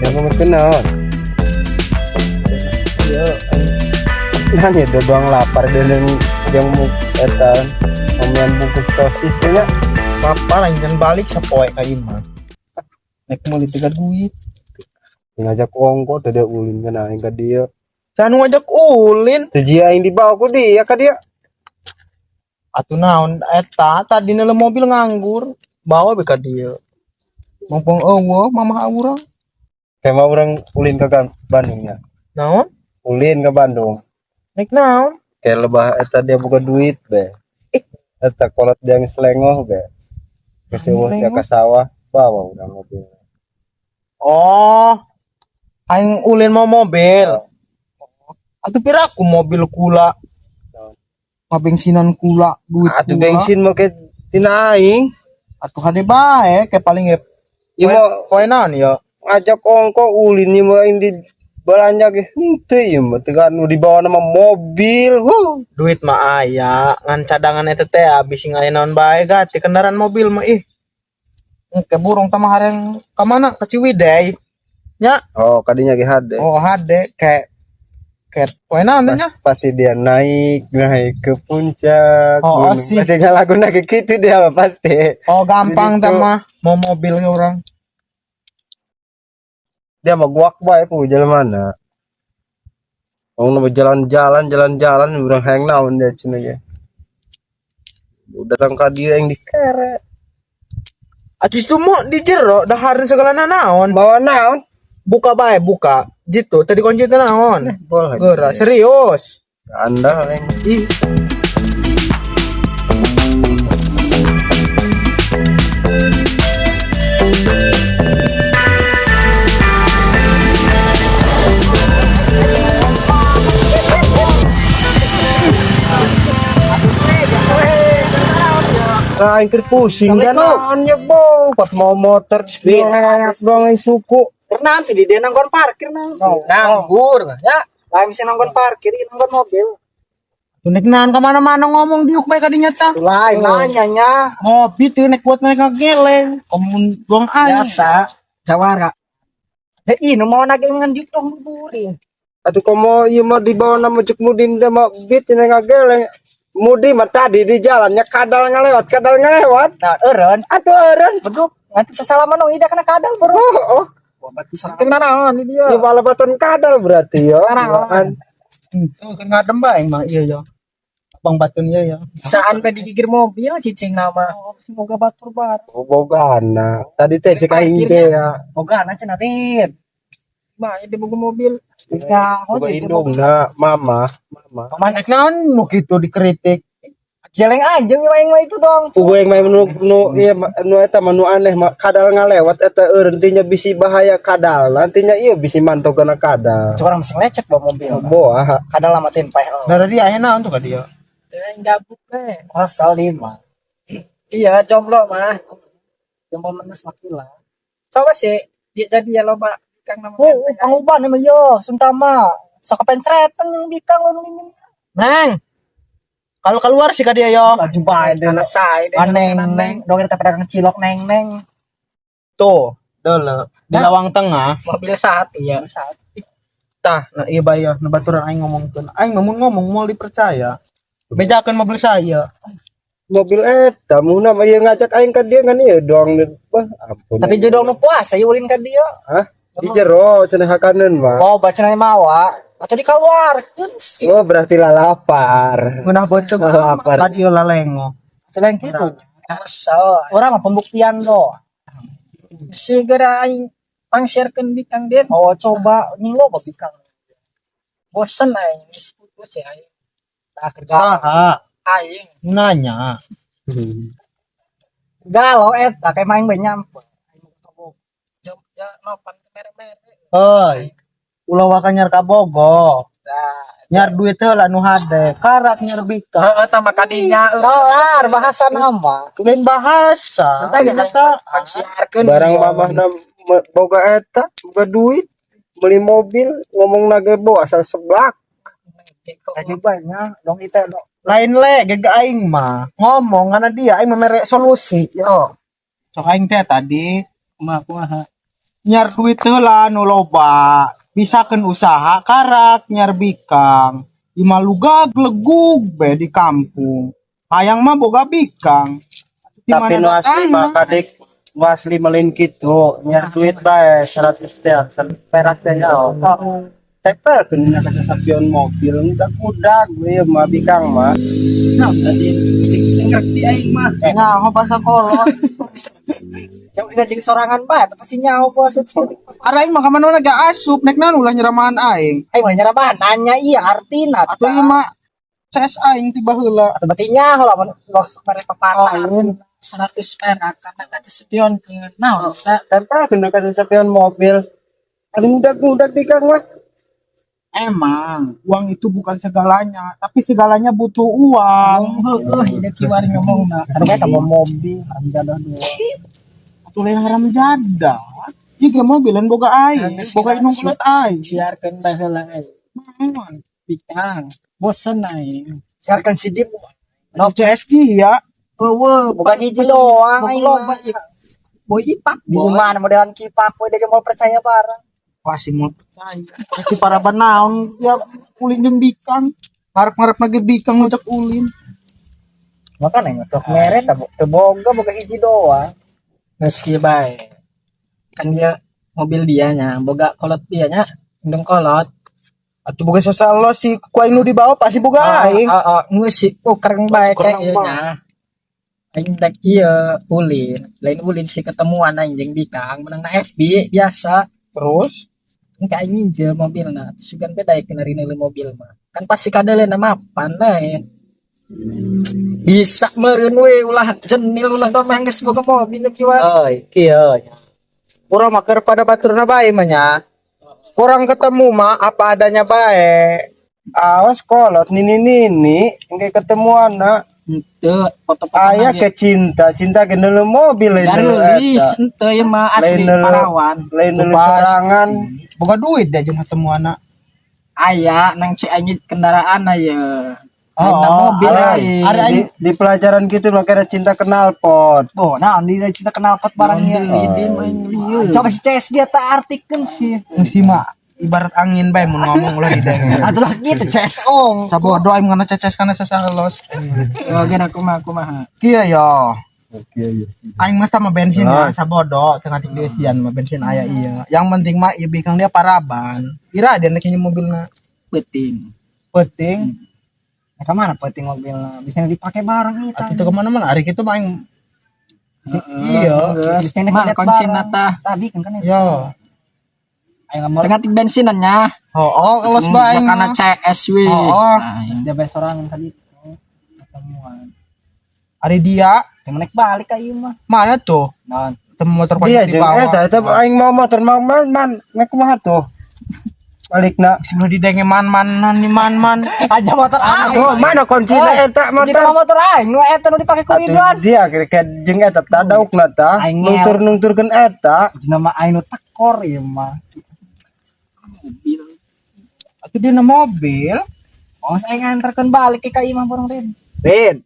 Yang mau kenal. Iya, aing Nanya doang lapar dan yang mau eta omean bungkus sosis teh nya. Papa lain kan balik sapoe ka imah. Nek meuli tiga duit. Ngajak ongko teh dia ulin kan aing ka dia. Saha nu ngajak ulin? Teu jia aing dibawa ku dia ka dia. Atuh naon eta tadi nele mobil nganggur, bawa be ka dieu. Mumpung eueuh mamah urang. Kayak mau orang ulin ke Bandung nya. Naon? Ulin ke Bandung. Nek naon? Kayak lebah eta dia buka duit be. Eta kolot dia geus lengoh be. Geus eueuh sia ka sawah, bawa urang mobil. Oh. Aing ulin mau mobil. Atuh piraku mobil kula. Ngabensinan kula, duit Atuh kula. Bensin make tina aing. Atuh hade bae ke paling ge. Ieu mah Poe naon ya? Ngajak ongko ulin ieu mah aing di belanja ge henteu ieu mah teu nu dibawa nama mobil. Huh. Duit mah aya, ngan cadangan eta teh bisi aya naon bae ganti kendaraan mobil mah ih. Engke burung tah mah hareng ka mana? Ka Ciwidey. Nya. Oh, kadinya ge hade. Oh, hade ke ke poe naon nya? Pasti dia naik naik ke puncak Oh, gunung. Sih. Pasti laguna ke kitu dia mah pasti. Oh, gampang Jadi tah mah mau mobil ge urang. Dia mah guak bae ku jalan mana. Oh, nu jalan-jalan jalan-jalan urang hayang naon dia cenah ge. Datang ka dia yang dikere. Atuh itu mau di jero dahareun segala naon. Bawa naon? Buka bae, buka. Jitu tadi kunci teh naon? Boleh. Geura serius. Anda yang Ih. Nah, aing keur pusing dan naon nya bo, pas mau motor leak doang aing suku. Pernah tuh di dia nanggon parkir nang. Nganggur ya. Lain bisa nanggon parkir, ini nanggon mobil. Tuh nek naon ka mana-mana ngomong diuk bae ka dinya tah. Tuh lain nanya nya. Ngopi tuh nek kuat naik geleng. Komun doang aing. Biasa jawara. Eh, ini mau nage ngan diuk dong buburi. Atuh komo ieu mah dibawa nama cek mudin teh mah bit cenah ngageleng. Mudi mah tadi di jalannya kadal ngalewat, kadal ngalewat. Nah, eureun. Atuh eureun. Beduk, nanti sesalaman dong ida kena kadal bro. Oh, oh. Wah, berarti sorang. Kena naon ini dia. Ieu balebatan kadal berarti ya. Naon. Tuh kan ngadem bae mah iya ya. Abang batun iya ya. Bisaan pe digigir mobil cicing nama. Oh, semoga batur bat. Oh, bogana. Tadi teh cek aing teh ya. Boga na cenah rin. Mah ini buku mobil. Ya, oh Coba jadi indungna mama, mama. Nek naon nu kitu dikritik. Jeleng aja aing mah itu dong. Pugu yang main nu nu ieu nu eta mah nu aneh mah kadal ngalewat eta eureun tinya bisi bahaya kadal. Nantinya ieu bisi mantau kana kadal. Cuk orang mesti lecet bawa mobil. Boah. Kadal lama tin paeh. Dari dia aya naon tuh ka dia. Teh gabut teh. Asal lima. Iya, jomblo mah. Jomblo menes laki lah. Coba sih dia jadi ya loba bikang nama. Oh, panguban emang yo, suntama. Sok kepencretan yang bikang lo ningin. Neng. Kalau keluar sih ka dia yo. Laju bae deh. Selesai deh. Ah, neng neng, dong kita pedagang cilok neng neng. Tuh, dele di lawang tengah. Mobil satu ya. Saat Tah, nah iya bayar, nah baturan aing ngomongkeun. Aing mah mun ngomong moal dipercaya. Bejakeun mobil saya. Mobil eta mun mah ieu ngajak aing ka dia kan ieu doang bah ampun. Tapi jodoh nu puasa ya ulin ka dia. Hah? Di jero cenah hakaneun mah. Oh, bacana mawa. Atau dikeluarkeun sih. Oh, berarti lalapar. Ngeunah beuteung Lapar. ka dieu lalengo. Selain gitu. Kesel. Orang mah pembuktian doh. Segera aing pangsiarkeun bikang dia. Oh, coba ning lo bikang. Bosen aing geus putus ya aing. Nah, kerja Saha? Aing Nanya. Galau eta kayak main bae nyampe. jom mapan mere-mere. Heuy. Ulah waka nyar ka Bogo. Nah, Nyar duit heula nu hade. Karak nyar bikang. Heeh, tah makadinya euy. kelar bahasa nama. Lain bahasa. Entah gitu. Eta Pangsiarkeun. Barang mamah na boga eta, boga duit, beli mobil, ngomong nage bo asal seblak. Tadi banyak dong itu dong. Lain le gege aing mah ngomong karena dia aing mah mere solusi yo. Sok aing teh tadi Kumaha kumaha. Nyiar duit heula nu loba. Bisakeun usaha karak nyiar bikang. Ima lugag legug be di kampung. Hayang mah boga bikang. Di Tapi mana nu asli datangna? mah kadek, nu asli melin kitu, nyiar duit bae 100 teh, perak teh nya. Oh. Tempel kena ka sapion mobil, ngudag-ngudag we mah bikang mah. Nah, tadi ngerti aing mah. Nyaho bahasa kolot. Jauh dina jeung sorangan bae, tapi pasti nyaho bos. Ada aing mah ka mana ge asup nek naon ulah nyeramahan aing. Aing mah nyeramahan nanya iya artina. Atuh ieu mah CS aing tiba heula. Atau berarti nyaho lah mun maksud mere pepatah. Lain 100 perak karena kaca spion ke naon eta. Tempel kena ka sapion mobil. Paling ngudag-ngudag bikang mah. Emang uang itu bukan segalanya, tapi segalanya butuh uang. Heueuh, ieu kiwari ngomongna. Harga tambah mobil, haram jadah dua. Atuh lain haram jadah. Ieu ge mobil lain boga aing, boga indung kolot aing. Siarkeun bae heula euy. Naon? Bikang, bosen aing. Siarkan si Dim. No CS dia. Eueuh, Boga hiji doang aing loba mah. Boy ipak Di boy. mana modelan kipak boy dia mau percaya barang. Pasti mau percaya. Tapi para naon ya ulin jeung bikang. Ngarep-ngarep lagi bikang ngucap ulin. Makanya ngetok mere teh teu boga boga hiji doang. Geus kieu bae. Kan dia mobil dia nya, boga kolot dia nya, indung kolot. Atuh boga sasalo si ku aing nu dibawa pasti boga aing. Oh, geus sih, oh keren bae Kurang kayak ieu mah. Nya. Aing dek ieu ulin, lain ulin sih ketemuan aing jeung bikang menang na FB biasa. Terus Engke aing nginjil mobilna, sugan beda daek kena mobil mah. Kan pasti kadeleuna mapan lain. Bisa meureun we ulah jenil ulah domeh geus boga mobil kieu. Euy, kieu nya. Urang mah keur pada baturna bae mah nya. Kurang ketemu mah apa adanya bae. Awas kolot nini nini engke ketemuan nak. Henteu foto-foto. Aya ke cinta, cinta gendel mobil lain dulu Garulis eta. henteu ieu mah asli Lain dulu. Parawan. Lain dulu Pasti. sorangan. Boga duit dia jeung ketemu anak. Aya nang cek aing kendaraan aya. Oh, Lain na oh, mobil ari aing. ari Di, aing di pelajaran gitu makanya cinta kenal pot. Oh, nah di cinta kenal pot barang ieu. Di di main lieu. Coba si CS dia tak artikeun sih. Mesti mah ibarat angin bae mun ngomong ulah didenge. Atuh lah gitu CS ong. Sabodo aing ngana ceces kana sasalos. Oh, geura kumaha kumaha. Kieu yo. Aing mah sama bensin ya, sabodo tengah di diisian mah bensin aya iya. Yang penting mah ieu bikang dia paraban. Ira dia nek mobilna Penting. penting. Nah, kemana penting mobilnya? Bisa dipakai bareng itu. Atuh teu kemana-mana ari kitu mah aing iya. Geus Bisa mang nek kunci barang. tah. Tabi kan kan. Yo. Ayo ngamor. Tengah tik bensinan nya. Oh, oh, los bae aing Karena mah. CS we. Oh, oh. Nah, Terus dia bayar sorangan tadi itu. Ketemuan. Ari dia Yang naik balik ka ieu mah. mana tuh? Nah, Temu motor Dia kunci jeung dibawa. eta eta aing mau motor mau man man nek kumaha tuh. Balik na. Sebelum didenge man man nih man man. aja motor aing. Oh, mana kuncina eta Jika motor? motor aing nu eta nu dipake ku Atuh Ridwan. dia kira jeung eta tah daukna tah Aing ngel. nungtur-nungturkeun eta. Jina mah aing nu tekor ieu mah. Mobil. Atuh dia na mobil. Oh, aing nganterkeun balik ke ka imah borong Rin. Rin,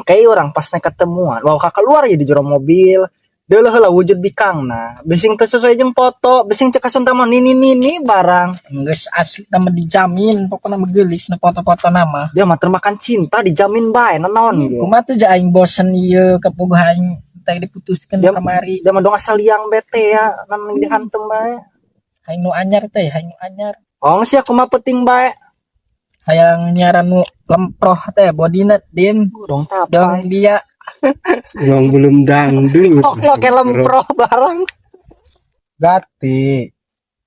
kayak orang pas naik ketemuan, wah kakak keluar ya di jero mobil. Deuleuh heula wujud bikang nah. Bising teu sesuai jeung foto, bising cek kasun mah nini nini barang. Geus asli nama dijamin pokoknya mah geulis na foto-foto nama. Dia mah termakan cinta dijamin bae naon gitu. Kumaha tuh aing bosen ieu kapuguh aing teh diputuskeun Dia kamari. Dia mah dong asal liang bete ya, nan dihantem bae. Aing nu anyar teh, aing nu anyar. Oh, sih aku mah penting bae. Hayang nyaran nu lemproh teh bodina dim Dong dong tapai. dia. Uang belum dangdut. Oke oke lemproh barang. Gati.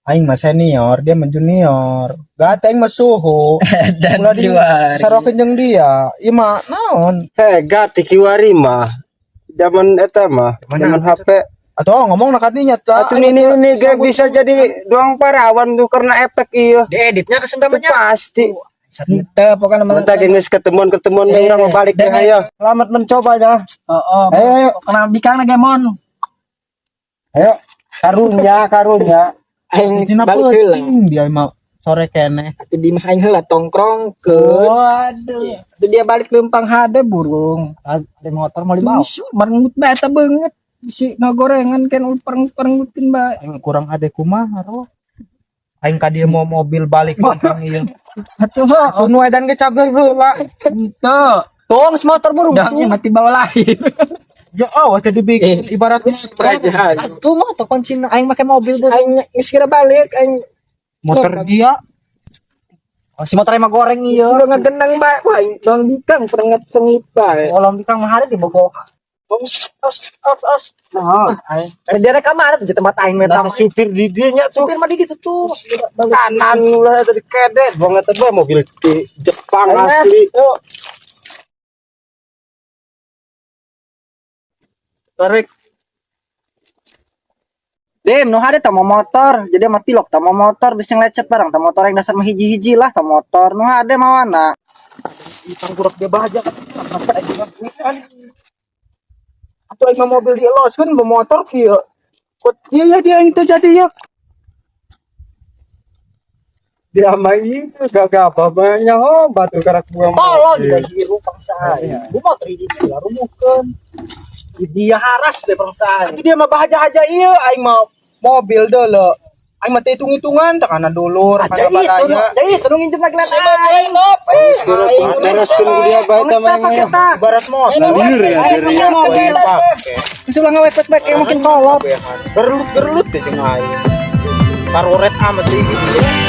Aing mah senior, dia mah junior. Gati aing mah suhu. Dan Ulah di kiwari. sarokeun jeung dia. Ieu mah naon? Heh, gati kiwari mah. Zaman eta mah, zaman HP. Atuh oh, ngomong na kadinya tah. Atuh nini nini ge bisa jadi doang parawan tuh karena efek iya. Dieditnya Itu pasti. Henteu pokoknya mah. Bentar geus ketemuan-ketemuan Eh, urang mau balik deh dan- ayo. Selamat mencoba ya. Oh, oh. Ayo, ayo. Pokoknya bikang na gemon. Ayo. Karunya, karunya. Aing Cina balik heula. peuting dia mah sore keneh. Atuh di mah aing heula tongkrong ke. Waduh. Atuh dia balik lempang hade burung. Ada motor mau dibawa. Merenggut bae eta beungeut. Bisi ngagorengan kan pereng-perenggutin bae. Aing kurang hade kumaha ro. Aing ka dieu mau mobil balik kang ieu. Atuh mah Atuh nu edan ge cager heula. henteu. Tong motor burung. Dangnya mati bawa lain. Ya oh jadi bikin Eh, ibarat Kerajaan. Atuh motor kunci aing make mobil burung. Aing geus kira balik aing motor dia. Oh, si motor emang goreng iya. sudah ngegenang bae. Wah, aing doang bikang perengat-pengit bae. Oh, bikang mah hari di Bogor. Os os os os. Nah, aing Eh, dia rek mana tuh di tempat aing meta. Nah, supir di dieu nya tuh Supir mah di ditu tuh. kanan lah tadi kedet banget teh mobil di Jepang Aing, asli. tuh. Tarik. Dem, nu hade tah mau motor, jadi mati lok tah mau motor bisa lecet barang tah motor yang dasar mah hiji-hiji lah tah motor. Nu hade mawana. Tangkurak dia bahagia. Atau aing mah mobil dia los kan bawa motor kieu. Kok iya ya dia yang terjadi ya. Dia mah itu gak apa banyak oh batu karak buang. Tolong juga hirup bangsa aing. Gua motor hiji lah rumuhkeun. Dia haras deh bangsa aing. Tapi dia mah bahagia-haja iya aing mah mobil deuleu. Aing mah teu hitung-hitungan tak kana dulur, Aja kana itu, baraya. jadi itu nu nginjem lagi Sama aing. aing nop eh. Aing Teruskeun ku dia bae teh Geus mah. apa kita? Ibarat motor. Liur ya, liur ya. Mobil pake. Geus ulah ngawet bae kayak mungkin kolot. Kabehan. Gerlut-gerlut teh jeung aing. Taroret amat deui gitu.